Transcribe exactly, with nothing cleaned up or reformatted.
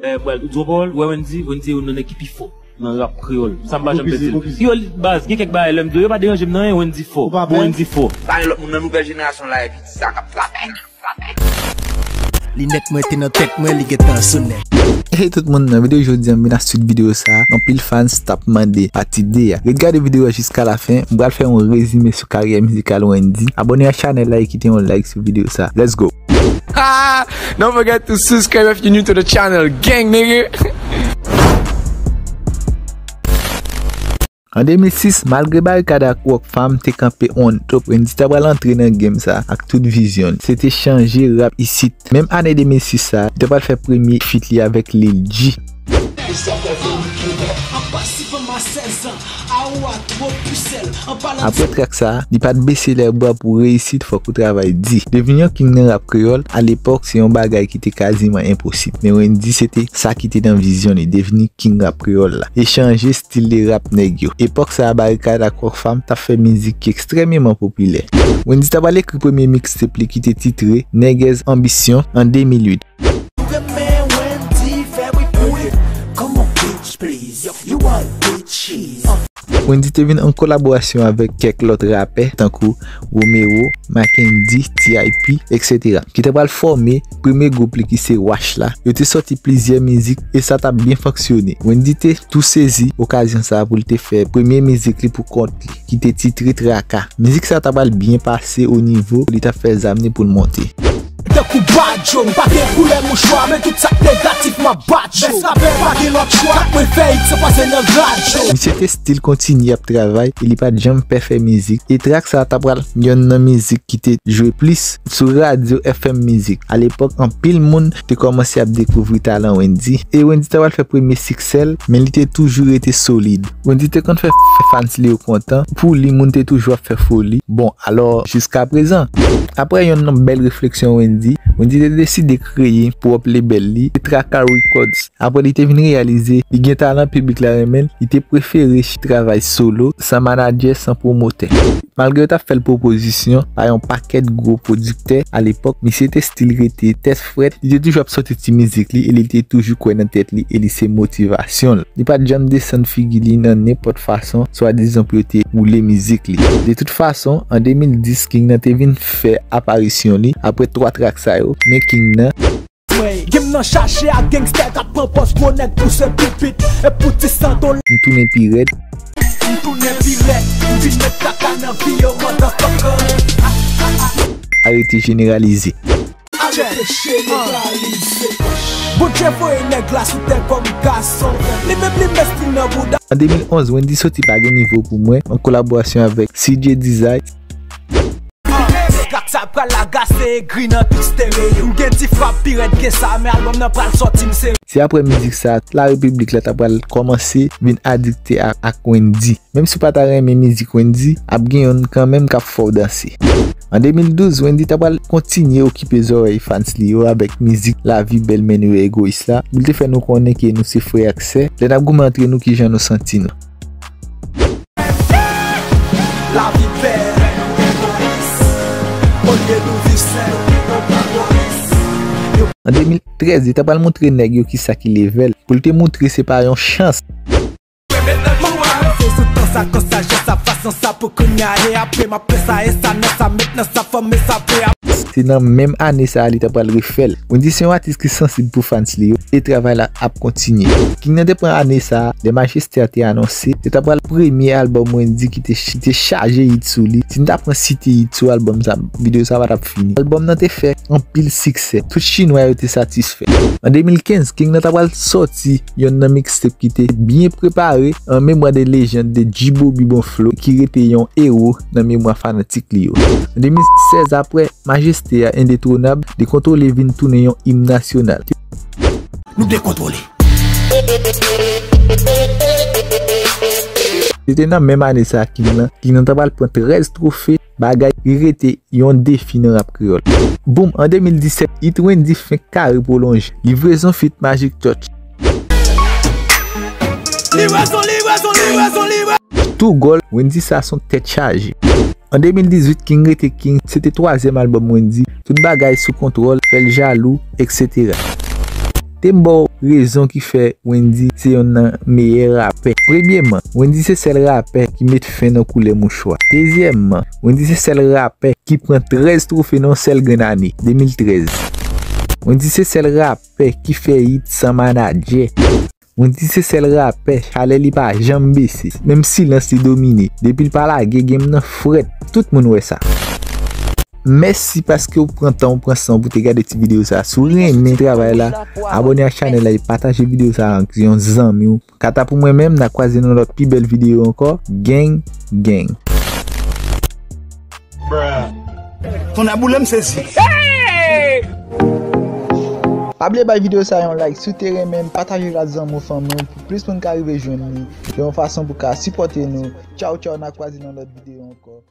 Eh, bwèl, ou di yon pawòl, ou wè Wendy, Wendy se youn nan nèg ki pi fò nan rap kreyòl. Sa m pa janm pèdi l. Yo, baz, gen kèk bagay lè m di yo, yo pa deranje m nan anyen, Wendy fò. Bon, Wendy fò. Pa gen lòt moun nan nouvèl jenerasyon la epi sa k ap frape. Linèt mwen te nan tèt mwen, li gentan sou nèt. Hey tout moun, nan videyo jodi a m vin ak swit videyo sa a. Anpil fans t ap mande pati de a. Ret gade videyo a jiska lafen, m pral fè yon rezime sou karyè mizikal Wendy. Abòne ak chanèl la e kite yon like sou videyo sa a. Let's go! Ah, don't forget to subscribe if you're new to the channel, gang nigga. An de mil sis, malgre Barikad ak Rockfam te kanpe on top, Wendy ta pral antre nan game sa ak tout vizyon li. Se te chanje rap isit. Menm ane de mil sis sa, li ta pral fè premye feat li avèk Lil G. Apre trak sa, li pa t bese lèbra pou reyisit, fòk ou travay di. Devni yon king nan rap kreyòl, alepòk, se yon bagay ki te kaziman enposib. Men Wendy, se te sa ki te nan vizyon li, devni king rap kreyòl la. E chanje stil de rap nèg yo. Epòk sa a, Barikad ak Rockfam t ap fè mizik ki ekstrèmeman popilè. Wendy ta pral ekri premye mixtape li ki te titre Nègèz Anbisyon an de mil uit. Wendy te vin an kolaborasyon avèk kèk lòt rapè, tankou Romero, Mackendy, T I P, et cetera, ki ta pral fòme premye gwoup li ki se Wash la. Yo te sòti plizyè mizik e sa t ap byen fonksyone. Wendy te tou sezi okazyon sa a pou l te fè premye mizik li pou kont li, ki te titre Traka. Mizik sa a ta pral byen pase o nivo li t ap fè zam li pou l monte. Tankou Badjo, m pa gen koulè mouchwa, men tout sa k negatif m ap bat yo. Bèst rapè pa gen lòt chwa, mwen fè hit san pase nan radyo. Misye te still kontinye ap travay e li pa t janm pè fè mizik. E trak sa a ta pral yonn nan mizik ki te jwe plis sou radyo F M Mizik. Alepòk, anpil moun te kòmanse ap dekouvri talan Wendy. E Wendy ta pral fè premye siksè l, men li te toujou rete solid. Wendy te konn fè, fè fans li yo kontan. Pou li, moun te toujou ap fè foli. Bon, alò, jiskaprezan. Apre yonn nan bèl refleksyon Wendy, Wendy te deside kreye pwòp lebèl li, Traka Records. Apre li te vin reyalize li gen talan, piblik la renmen l, li te prefere travay solo, san manadjè, san pwomotè. Malgre yo t ap fè l pwopozisyon pa yon pakèt gwo pwodiktè alepòk, misye te still rete tèt frèt, li te toujou ap sòti ti mizik li e li te toujou kwè nan tèt li e li se motivasyon l. Li pa t janm desann figi li nan nenpòt fason, swadizan pou yo te woule mizik li. De tout fason, an de mil dis, King nan te vin fè aparisyon li apre twa trak sa yo, men King nan. Game nan chaje ak gangstè k ap pran pòz gwo nèg pouse pipit. E pou ti santo. M tounen pi rèd. M tounen pi rèd. M vin met kaka nan vi yo, motherfucker. Arete jeneralize. Arete jeneralize. Bondye voye nèg la sou tè kòm gason. Li menm li mèsi nan bouda. An de mil onz, Wendy soti Pa Gen Nivo Pou Mwen, an kolaborasyon avèk C J Design. Trak sa pral lagase egri nan tout stereo. M gen ti frap pi rèd ke sa, men albòm nan pral sòti, m sere. Se apre mizik sa, larepiblik la ta pral kòmanse vin adikte ak, ak Wendy. Menm si w pa ta renmen mizik Wendy, ap gen yonn kanmenm k ap fè w danse. An de mil douz, Wendy ta pral kontinye okipe zòrèy fans li yo avèk mizik Lavi Bèl Men Nou Egoyis la, pou l te fè nou konnen ke nou se frè ak sè. Lè n ap goumen antre nou, kijan nou santi nou? Lavi bèl, men nou egoyis. Olye nou viv sen, nou pito pa polis. An de mil trèz, li ta pral montre nèg yo kisa ki level. Pou l te montre se pa yon chans. Mwen met nan jou a. Se sou tan sa, kon sa, jan sa, fason sa pou kounye a. E apre, m ap fè sa, e sa, nan sa, met nan sa, fòme sa, pe a. Se nan menm ane sa a, li ta pral refè l. Wendy se yon atis ki sansib pou fans li yo, e travay la ap kontinye. King nan te pran ane sa a, lè Majeste a te anonse, se ta pral premye albòm Wendy ki te, ki te chaje hit sou li. Si n ta pran site hit sou albòm sa, videyo sa pa t ap fini. Albòm nan te fè anpil siksè. Tout chinwa yo te satisfè. An de mil kenz, King nan ta pral sòti yonn nan mixtape ki te byen prepare, An Mémoire des Légendes de G-Bobby Bon Flow, ki rete yon ewo nan memwa fanatik li yo. An de mil sèz, apre Majeste a endetwonab, Dekontwole vin tounen yon im nasyonal. Nou dekontwole. Se te nan menm ane sa a King nan, King nan ta pral pran trèz twofe, bagay ki rete yon defi nan rap kreyòl. Boom, an de mil disèt, hit Wendy fenk kare pwolonje. Livrezon feat Magic Touch. Livrezon, livrezon, livrezon, livrezon. Tou gòl, Wendy sa se yon tèt chaje. An de mil dizuit, King rete King, se te twazyèm albòm Wendy, Tout Bagay Sou Kontwòl, Fè l Jalou, et cetera. Te m ba w rezon ki fè Wendyy se yonn nan meyè rapè. Premyèman, Wendyy se sèl rapè ki met fen nan koulè mouchwa. Dezyèmman, Wendyy se sèl rapè ki pran trèz twofe nan yon sèl grenn ane, de mil trèz. Wendyy se sèl rapè ki fè hit san manadjè. Wendyy se sèl rapè, chalè li pa janm bese. Menm silans li domine. Depi l pa lage, game nan frèt. Tout moun wè sa. Mèsi paske w pran tan, w pran san pou te gade ti videyo sa. Si w renmen travay la, abòne ak chanèl la e pataje videyo sa ak yon zanmi w. Kanta pou mwen menm, n a kwaze nan lòt pi bèl videyo ankò. Gang, gang. Ton a boule m sezi. Pa bliye bay videyo sa yon like si w te renmen l, pataje l ak zanmi w, fanmi w, pou plis moun ka rive jwenn li, yon fason pou ka sipòte nou. Tchaw, tchaw, n a kwaze nan lòt videyo ankò.